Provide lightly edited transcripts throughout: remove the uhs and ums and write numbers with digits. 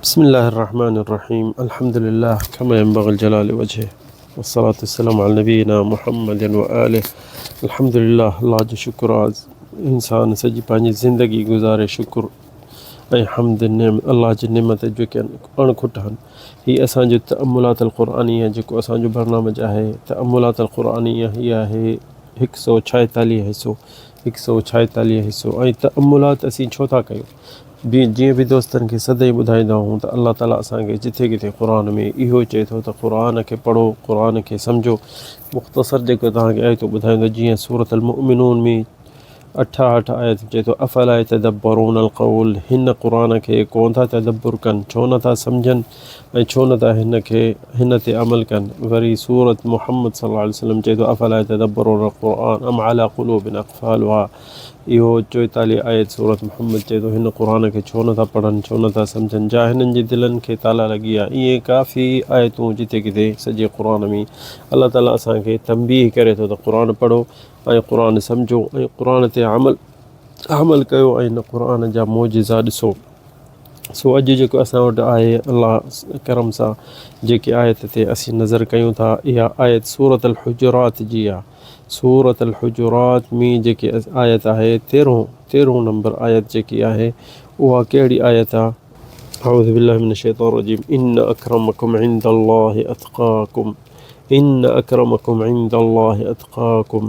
بسم الله الرحمن الرحيم الحمد لله كما ينبغي الجلال وجهه والصلاة والسلام على نبينا محمد وآله الحمد لله الله جو شڪر آ انسان سڄي پنهنجي زندگي گذاري شڪر ۽ حمد نعم الله جي نعمت جيڪي اڻ کٽ آهن هي اسان جو تأملات القرآنيه جيڪو اسان جو برنامج آهي تأملات القرآنيه هي آهي هڪ سو ڇائيتاليهه حصو هڪ سو ڇائيتاليهه حصو ۽ تأملات اسين ڇو ٿا ڪيون به جيئن به دوستن کي سدائين ٻڌائيندا آهيون ته الله تعالي اسان کي جٿي ڪٿي قرآن ۾ اهو چئي ٿو ته قرآن کي پڙهو قرآن کي سمجهو مختصر جيڪو توهان کي آيتون ٻڌائيندو جيئن سورة المؤمنون ۾ 68 آيت چئي ٿو افلا يتدبرون القول هن قرآن کي ڪون ٿا تدبر ڪن ڇو نٿا سمجهن ۽ ڇو نٿا هن کي هن تي عمل ڪن وري سورة محمد صلي الله عليه وسلم چئي ٿو افلا يتدبرون القرآن ام على قلوب اقفالها اهو چوئيتاليهه آيت سورة محمد چئي ٿو، هن قرآن کي ڇو نٿا پڙهن، ڇو نٿا سمجهن، جا هنن جي دلن کي تالا لڳي آ. ائين ڪافي آيتون جتي ڪٿي سڄي قرآن ۾ الله تعالي اسان کي تنبيهه ڪري ٿو ته قرآن پڙهو ۽ قرآن سمجهو ۽ قرآن تي عمل عمل ڪيو ۽ هن قرآن جا معجزا ڏسو. سو اڄ جيڪو اسان وٽ آهي الله ڪرم سان جيڪي آيت تي اسين نظر ڪيون ٿا اها آيت سورة الحجرات جي آ. سورة الحجرات ۾ جيڪي آيت آهي تيرهون تيرهون نمبر آيت جيڪي آهي اها ڪهڙي آيت آ؟ اعوذ بالله من الشيطان الرجيم ان اڪرمکم عند الله اتقاکم ان اڪرمکم عند الله اتقاکم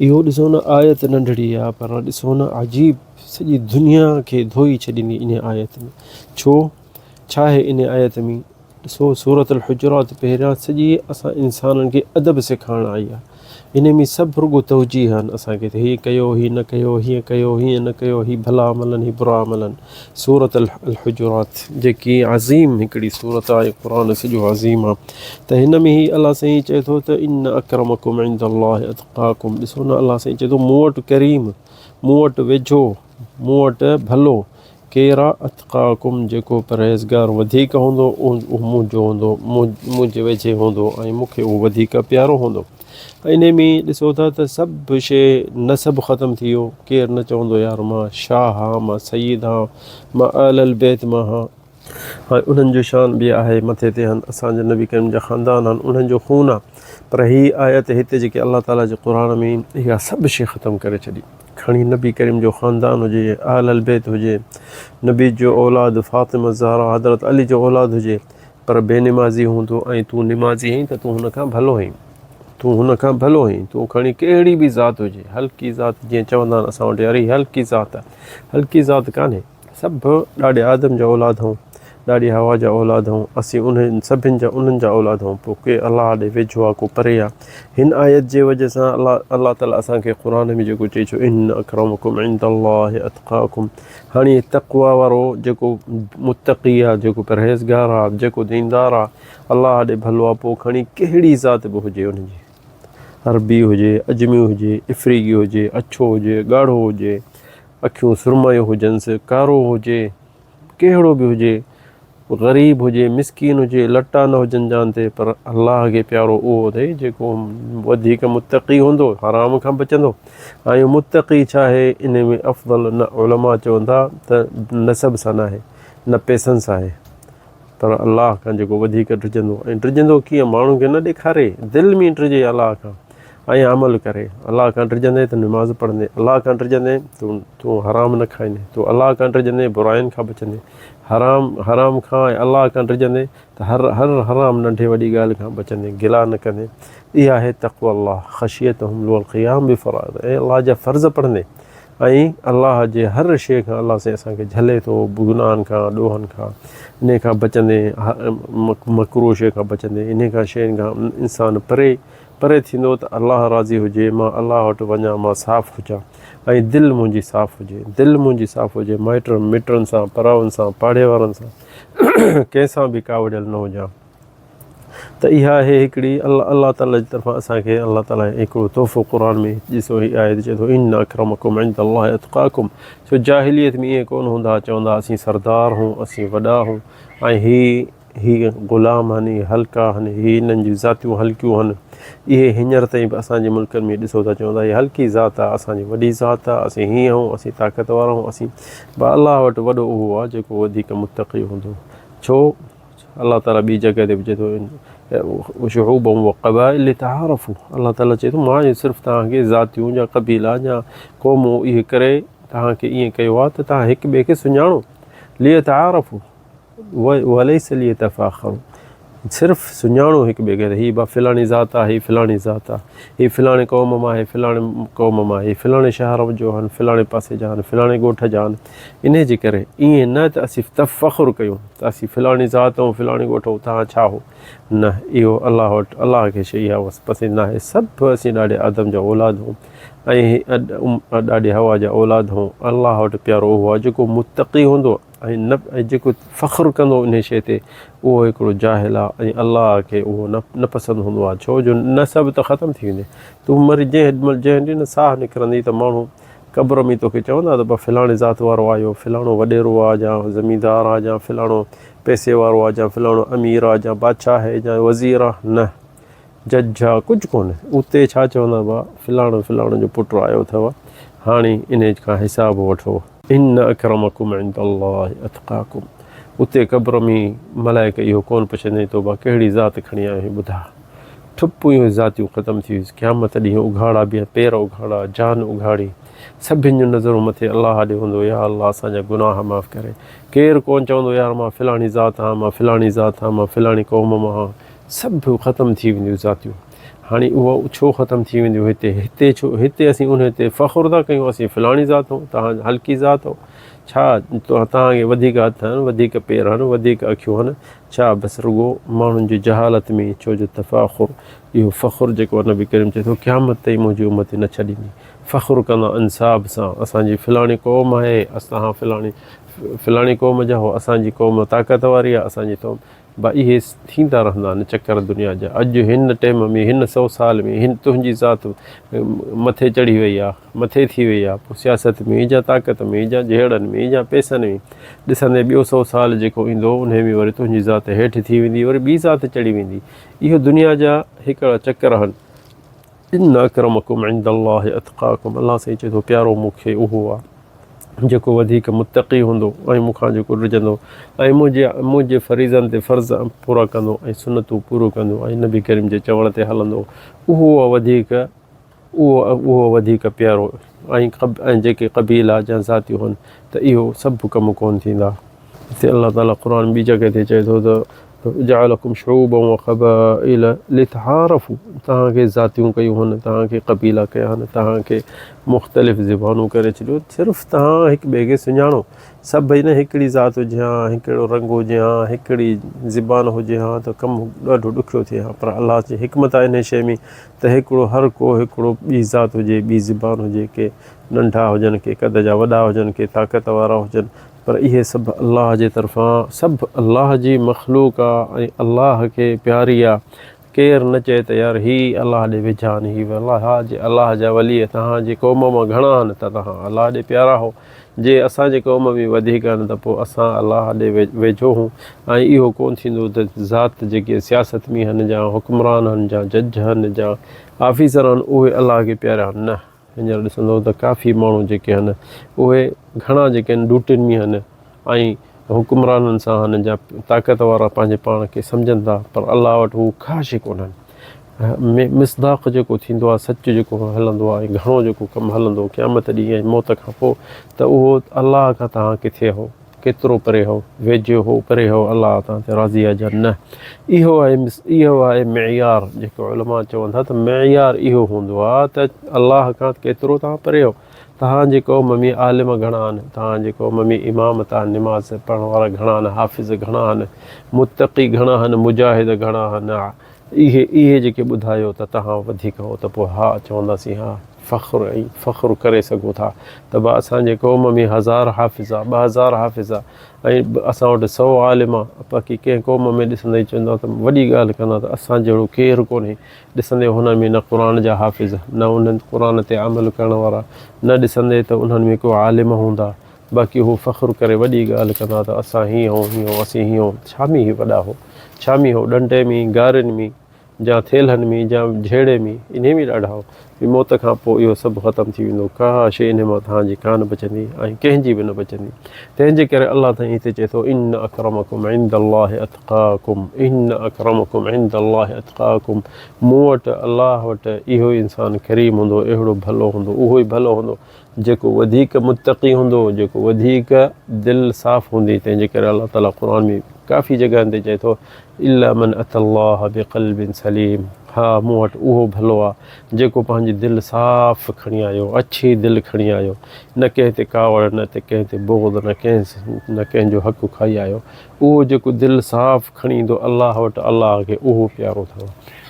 اهو ڏسو نه آيت ننڍڙي آ پر ڏسو نه عجيب سڄي دنيا کي ڌوئي ڇڏيندي ان آيت ۾ ڇو ڇا آهي ان آيت ۾ ڏسو سورة الحجرات پهريان سڄي اسان انسانن کي ادب سيکارڻ آئي آهي. ان ۾ سڀ رڳو توجيه آهن اسان کي ته هي ڪيو هي نه ڪيو هيئن ڪيو هيئن نه ڪيو هي ڀلا عمل آهن هي برا عمل آهن. سورة الحجرات جيڪي عظيم هڪڙي سورت آهي قرآن سڄو عظيم آهي ته هن ۾ هي الله سائين چئي ٿو ته ان اڪرمڪم عند الله اتقاڪم ڏسو نه الله سائين چئي ٿو مون وٽ ڪريم مون وٽ ويجهو مون وٽ ڀلو ڪير آ اتقاڪم جيڪو پرهيزگار وڌيڪ هوندو اهو منهنجو هوندو منهنجي ويجهي هوندو ۽ مون کي اهو وڌيڪ پيارو هوندو انهي ۾ ڏسو ٿا ته سڀ شي نسب ختم ٿي ويو ڪير نه چوندو يار مان شاهه هان مان سيد هان مان اهل البيت مان هان هاڻي انهن جو شان به آهي مٿي تي هن اسان جا نبي ڪريم جا خاندان هن انهن جو خون آ پر هي آيت هتي جيڪي الله تعالي جي قرآن ۾ اها سڀ شي ختم ڪري ڇڏي کڻي نبي ڪريم جو خاندان هجي اهل البيت هجي نبي جو اولاد فاطمه زهرا حضرت علي جو اولاد هجي پر بي نمازي هوندو ۽ تون نمازي هين ته تون هن کان ڀلو هين تون هن کان ڀلو هين تون کڻي ڪهڙي به ذات هجي هلڪي ذات جيئن چوندا آهن اسان وٽ يار هي هلڪي ذات آهي هلڪي ذات ڪانهي سڀ ڏاڏي آدم جا اولاد هئون، ڏاڏي حوا جا اولاد هئون، اسين انهن سڀن جا انهن جا اولاد هئون، پوء ڪي الله ڏي ويجهو آ ڪو پري آ. هن آيت جي وجه سان الله الله تعالي اسان کي قرآن ۾ جيڪو چئي ڇو ان اڪرمڪم عند الله اتقاڪم هاڻي تقويٰ وارو جيڪو متقي آ جيڪو پرهيزگار آ جيڪو ديندار آ الله ڏي ڀلو آ پوء کڻي ڪهڙي ذات به هجي ان جي عربي هجي عجمي هجي افريقي هجي اڇو هجي ڳاڙهو هجي اکيون سرمايون هجنس، ڪارو هجي، ڪهڙو به هجي، غريب هجي، مسڪين هجي، لٽا نه هجن جان تي، پر الله کي پيارو اهو اٿئي جيڪو وڌيڪ متقي هوندو، حرام کان بچندو. ۽ متقي ڇا آهي؟ ان ۾ افضل نه علماء چون ٿا ته نسب سان ناهي، نه پئسن سان آهي، پر الله کان جيڪو وڌيڪ ڊڄندو ۽ ڊڄندو ڪيئن ماڻهن کي نه ڏيکاري دل ۾ ڊڄي الله کان ۽ عمل ڪري الله کان ڊڄندي ته نماز پڙهندي الله کان ڊڄندي تون تون حرام نه کائيندي تون الله کان ڊڄندي براين کان بچندي حرام حرام کان ۽ الله کان ڊڄندي ته هر هر حرام ننڍي وڏي ڳالهه کان بچندي گلا نه ڪندي اها آهي تقوی الله خشيتهم والقيام بفرائض ۽ الله جا فرض پڙهندي ۽ الله جي هر شيء کان الله سائين اسان کي جهلي ٿو گناهن کان ڏوهن کان انهي کان بچندي مڪروه شيء کان بچندي انهي کان شين کان انسان پري پري ٿيندو ته الله راضي هجي مان الله وٽ وڃان مان صاف هجان ۽ دل منهنجي صاف هجي دل منهنجي صاف هجي مائٽن مٽن سان پراون سان پاڙي وارن سان ڪنهن سان به ڪاوڙيل نه هجان ته اها آهي هڪڙي الله الله تعالي جي طرفان اسان کي الله تعالي هڪڙو تحفو قرآن ۾ ڏسو هي آيت چئي ٿو ان اڪرمکم عند الله اتقاڪم ڇو جاهليت ۾ ائين ڪونه هوندا چوندا اسين سردار هون اسين وڏا هون ۽ هي هي غلام هن هي هلڪا هن هي انهن جون ذاتيون هلڪيون هن اهي هينئر تائين به اسان جي ملڪن ۾ ڏسو ٿا چوندا هي هلڪي ذات آهي اسان جي وڏي ذات آهي اسين هيئن هون اسين طاقت وارا هون اسين الله وٽ وڏو اهو آهي جيڪو وڌيڪ متقي هوندو. ڇو الله تعالي ٻي جڳهه تي به چئي ٿو شعوبا وقبائل لتعارفوا الله تعالي چئي ٿو مان صرف توهان کي ذاتيون يا قبيلا يا قومون اهي ڪري توهان کي ائين ڪيو آهي ته توهان هڪ ٻئي کي سڃاڻو ليتعارفوا وليس ليتفاخروا صرف سڃاڻو هڪ ٻئي کي ته هي با فلاڻي ذات آهي هي فلاڻي ذات آهي هي فلاڻي قوم مان آهي فلاڻي قوم مان آهي فلاڻي شهر جو آهن فلاڻي پاسي جا آهن فلاڻي ڳوٺ جا آهن انهي جي ڪري ائين نه ته اسين تفخر ڪيون ته اسين فلاڻي ذات آهيون فلاڻي ڳوٺ آهيون توهان ڇا هو نه اهو الله وٽ الله کي شيء اها پسند نه آهي سڀ اسين ڏاڏي آدم جا اولاد هون ۽ ڏاڏي حوا جا اولاد هون الله وٽ پيارو اهو آهي جيڪو متقي هوندو ۽ نه ۽ جيڪو فخر ڪندو انهي شيء تي اهو هڪڙو جاهل آ ۽ الله کي اهو نه نه پسند هوندو آ ڇو جو نسب ته ختم ٿي ويندي تون مري جنهن مهل جنهن ڏينهن ساهه نڪرندي ته ماڻهو قبر ۾ توکي چوندا ته فلاڻي ذات وارو آيو فلاڻو وڏيرو آ يا زميندار آ يا فلاڻو پئسي وارو آ يا فلاڻو امير آ يا بادشاهه آهي يا وزير آ نه جج آ ڪجهه ڪونهي اتي ڇا چوندا با فلاڻو فلاڻو جو پٽ آيو اٿو هاڻي انهي کان حساب وٺو. ان اڪرمڪم عند الله اتقاڪم اتي قبر ۾ ملائڪ اهو ڪونه پڇندئي تو با ڪهڙي ذات کڻي آيو آهين ٻڌاء. ٺپ اهي ذاتيون ختم ٿي ويس قيامت ڏينهن اگهاڙا به پير اگهاڙا جان اگهاڙي سڀن جون نظرون مٿي الله ڏي هوندو يا الله اسان جا گناهه معاف ڪري ڪير ڪونه چوندو يار مان فلاڻي ذات آهيان مان فلاڻي ذات آهيان مان فلاڻي قوم مان آهيان سڀ ختم ٿي وينديون ذاتيون هاڻي اهو ڇو ختم ٿي وينديون هتي هتي ڇو هتي اسين ان تي فخر ٿا ڪيون اسين فلاڻي ذات هون تهان هلڪي ذات هو ڇا تهان کي وڌيڪ هٿ آهن وڌيڪ پير آهن وڌيڪ اکيون آهن ڇا بس رڳو ماڻهن جي جهالت ۾ ڇو جو تفاخر اهو فخر جيڪو نبي ڪريم چئي ٿو قيامت تائين منهنجي امت نه ڇڏيندي فخر ڪندا انساب سان اسان جي فلاڻي قوم آهي اسان فلاڻي فلاڻي قوم جا هو اسان جي قوم طاقت واري آهي اسان جي قوم با اهي ٿيندا رهندا آهن چڪر دنيا جا اڄ هن ٽيم ۾ هن سو سال ۾ هن تنهنجي ذات مٿي چڙهي وئي آ مٿي ٿي وئي آ پوء سياست ۾ يا طاقت ۾ يا جهيڙن ۾ يا پئسن ۾ ڏسندي ٻيو سو سال جيڪو ايندو انهي ۾ وري تنهنجي ذات هيٺ ٿي ويندي وري ٻي ذات چڙهي ويندي اهو دنيا جا هڪڙا چڪر آهن ان اڪرمڪم عند الله اتقاڪم الله سائين چئي ٿو پيارو مون کي اهو آ جيڪو وڌيڪ متقي هوندو ۽ مون کان جيڪو ڊڄندو ۽ منهنجي منهنجي فريضن تي فرض پورا ڪندو ۽ سنتون پورو ڪندو ۽ نبي ڪريم جي چوڻ تي هلندو اهو آ وڌيڪ اهو اهو وڌيڪ پيارو ۽ ۽ جيڪي قبيلا يا ذاتيون هن ته اهو سڀ ڪم ڪون ٿيندا. هتي الله تعالي قرآن ٻي جڳهه تي چئي ٿو ته جعلکم شعوبا وقبائل لتعارفوا توهان کي ذاتيون ڪيون هن توهان کي قبيلا ڪيا هن توهان کي مختلف زبانون ڪري ڇڏيو صرف توهان هڪ ٻئي کي سڃاڻو سڀئي نه هڪڙي ذات هجي ها هڪڙو رنگ هجي ها هڪڙي زبان هجي ها ته ڪم ڏاڍو ڏکيو ٿئي ها پر الله جي حڪمت آهي ان شيء ۾ ته هڪڙو هر ڪو هڪڙو ٻي ذات هجي ٻي زبان هجي ڪي ننڍا هجن ڪي قد جا وڏا هجن ڪي طاقت وارا هجن پر اهي سڀ الله جي طرفان سڀ الله جي مخلوق آ ۽ الله کي پياري آ ڪير نه چئي ته يار هي الله ڏي ويجها آهن هي الله جي الله جا ولي توهان جي قوم مان گهڻا آهن ته توهان الله ڏي پيارا هو جي اسان جي قوم ۾ وڌيڪ آهن ته پوء اسان الله ڏي ويجهو هون ۽ اهو ڪون ٿيندو ته ذات جيڪي سياست ۾ هن جا حڪمران هن جا جج هن جا آفيسر آهن اهي الله کي پيارا آهن نه هينئر ڏسندو ته ڪافي ماڻهو جيڪي آهن اهي گهڻا جيڪي آهن ڊوٽين ۾ آهن ۽ حڪمرانن سان هنن جا طاقت وارا پنهنجي پاڻ کي سمجهن ٿا پر الله وٽ هو ڪا شي ڪونهن مصداق جيڪو ٿيندو آهي سچ جيڪو هلندو آهي گهڻو جيڪو ڪم هلندو قيامت ڏينهن ۽ موت کان پوء ته اهو الله کان توهان ڪٿي هو ڪيترو پري هو، ويجهو هو، پري هو، الله توهان تي راضي آهي يا نه؟ اهو آهي اهو آهي معيار جيڪو علماء چون ٿا ته معيار اهو هوندو آهي ته الله کان ڪيترو توهان پري هو. توهان جي قوم ۾ عالم گهڻا آهن، توهان جي قوم ۾ امام توهان نماز پڙهڻ وارا گهڻا آهن، حافظ گهڻا آهن، متقي گهڻا آهن، مجاهد گهڻا آهن، اهي اهي جيڪي ٻڌايو ته توهان وڌيڪ هو ته پوء ها چونداسين ها فخر ۽ فخر ڪري سگهو ٿا ته با اسان جي قوم ۾ هزار حافظ آ 2000 حافظ آ ۽ اسان وٽ سو عالم آ باقي ڪنهن قوم ۾ ڏسندي چوندا ته وڏي ڳالهه ڪندا ته اسان جهڙو ڪير ڪونهي ڏسندي هنن ۾ نه قرآن جا حافظ نه انهن قرآن تي عمل ڪرڻ وارا نه ڏسندي ته انهن ۾ ڪو عالم هوندا باقي هو فخر ڪري وڏي ڳالهه ڪندا ته اسان هيئن هون هيئن هون اسين هيئن هون ڇا ۾ هي وڏا هو ڇا ۾ هو ڏنڊي ۾ گارين ۾ جا ٿيلهن ۾ جا جهيڙي ۾ انهي ۾ ڏاڍا هو. موت کان پوء اهو سڀ ختم ٿي ويندو، ڪا شيء انهي مان توهان جي ڪانه بچندي ۽ ڪنهن جي به نه بچندي. تنهن جي ڪري الله سائين هتي چئي ٿو، ان اڪرمڪم عند الله اتقاڪم، ان اڪرمڪم عند الله اتقاڪم، مون وٽ، الله وٽ، اهو ئي انسان ڪريم هوندو، اهڙو ڀلو هوندو، اهو ئي ڀلو هوندو جيڪو وڌيڪ متقي هوندو، جيڪو وڌيڪ دل صاف هوندي، تنهن جي ڪري الله تعالي قرآن ۾ ڪافي جڳهن تي چئي ٿو، الا من اتي الله بقلب سليم، ها مون وٽ اهو ڀلو آ جيڪو پنهنجي دل صاف کڻي آيو، اڇي دل کڻي آيو، نه ڪنهن تي ڪاوڙ، نه ته ڪنهن تي بغض، نه ڪنهن نه ڪنهن جو حق کائي آيو، اهو جيڪو دل صاف کڻي ايندو الله وٽ الله کي اهو پيارو اٿو،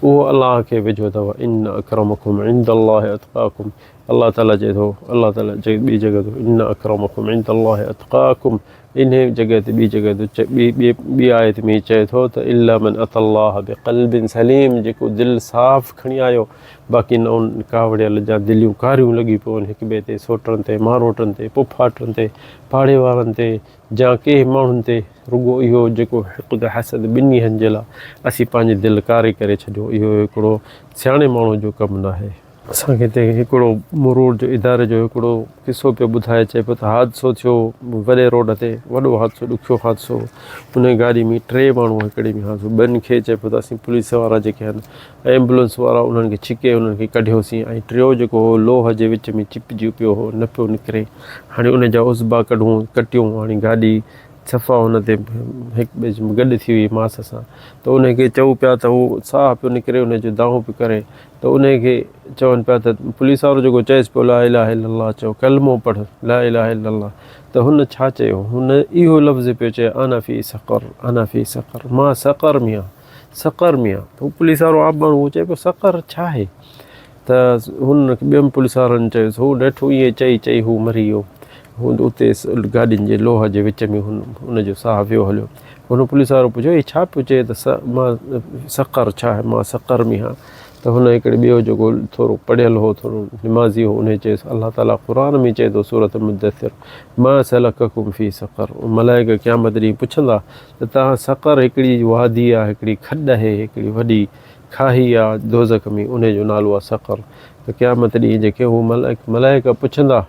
اهو الله کي ويجهو اٿو، ان اڪرمڪم عند الله اتقاڪم، الله تعالي چئي ٿو، الله تعالي چئي ٻي جڳهه تي ان اڪرمڪم عند الله اتقاڪم انهي جڳهه تي ٻي جڳهه تي ٻي ٻي ٻي آيت ۾ چئي ٿو ته الا من اتى الله بقلب سليم جيڪو دل صاف کڻي آيو باقي نه ان ڪاوڙيل جا دليون ڪاريون لڳي پون هڪ ٻئي تي سوٽن تي ماروٽن تي پڦاٽن تي پاڙي وارن تي جا ڪنهن ماڻهن تي رڳو اهو جيڪو حقد حسد ٻنهي جي لاء اسين پنهنجي دل ڪاري ڪري ڇڏيو اهو هڪڙو سياڻي ماڻهو جو ڪم ناهي. اسان کي هتي هڪڙو مرور جو اداري جو هڪڙو قصو پيو ٻڌائي چئي پيو ته حادثو ٿيو وڏي روڊ تي وڏو حادثو ڏکيو حادثو ان گاڏي ۾ ٽي ماڻهو هڪڙي ۾ حادثو ٻن کي چئي پيو ته اسين پوليس وارا جيڪي آهن ايمبولنس وارا انهن کي ڇڪي انهن کي ڪڍيوسين ۽ ٽيو جيڪو هو لوهه جي وچ ۾ چپجي پيو هو نه پيو نڪري هاڻي ان جا عضبا ڪڍون ڪٽيون هاڻي گاڏي صفا ان تي هڪ ٻئي جي گڏ ٿي وئي ماس سان ته ان کي چئون پيا ته هو ساهه پيو نڪري ان جو دانهون پيو ڪري ته ان کي چون پيا ته پوليس وارو جيڪو چئيس پيو لا اله الا الله چئو ڪلمو پڙهه لا اله الا الله ته هن ڇا چيو هن اهو لفظ پيو چئي انا في سقر انا في سقر مان سقر ۾ آهيان سقر ۾ آهيان ته هو پوليس وارو عام ماڻهو هو چئي پيو سقر ڇا آهي ته هن ٻين پوليس وارن چيس هو ڏٺو ائين چئي چئي هو مري ويو. هو اتي گاڏين جي لوهه جي وچ ۾ هن ان جو ساهه ويو هليو. هن پوليس وارو پڇيو هي ڇا پيو چئي ته مان سقر ڇا آهي مان سقر ۾ آهيان ته هن هڪڙي ٻيو جيڪو ٿورو پڙهيل هو ٿورو نمازي هو انهي چيس الله تعالي قرآن ۾ چئي ٿو سورة المدثر ما سلڪڪم في سقر ملائڪ قيامت ڏينهن پڇندا ته توهان سقر هڪڙي وادي آهي هڪڙي کڏ آهي هڪڙي وڏي کاهي آ دوزخ ۾ انهي جو نالو آ سقر ته قيامت ڏينهن جيڪي هو ملائڪ پڇندا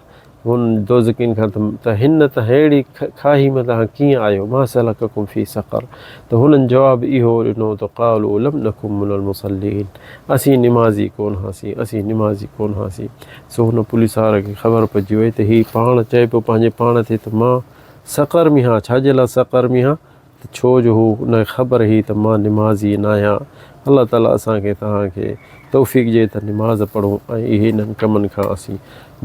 هن دوزخين کان ته هن ته ههڙي کاهي ۾ توهان ڪيئن آيو ما سلڪڪم في سقر ته هنن جواب اهو ڏنو ته قالو لم نڪن من المصلين اسين نمازي ڪونه هئاسين اسين نمازي ڪونه هئاسين سو هن پوليس واري کي خبر پئجي وئي ته هي پاڻ چئي پيو پنهنجي پاڻ تي ته مان سقر ۾ هان ڇا جي لاء سقر ۾ هان ته ڇو جو هو ان کي خبر هئي ته مان نمازي ناهيان. الله تعالي اسان کي توهان کي توفيق ڏئي ته نماز پڙهون ۽ اهي انهن ڪمن کان اسين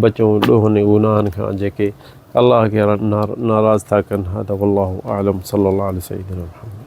بچون ڏوهن ۽ گناهن کان جيڪي الله کي ناراض ٿا ڪن هذا والله اعلم صلي الله علي سيدنا محمد.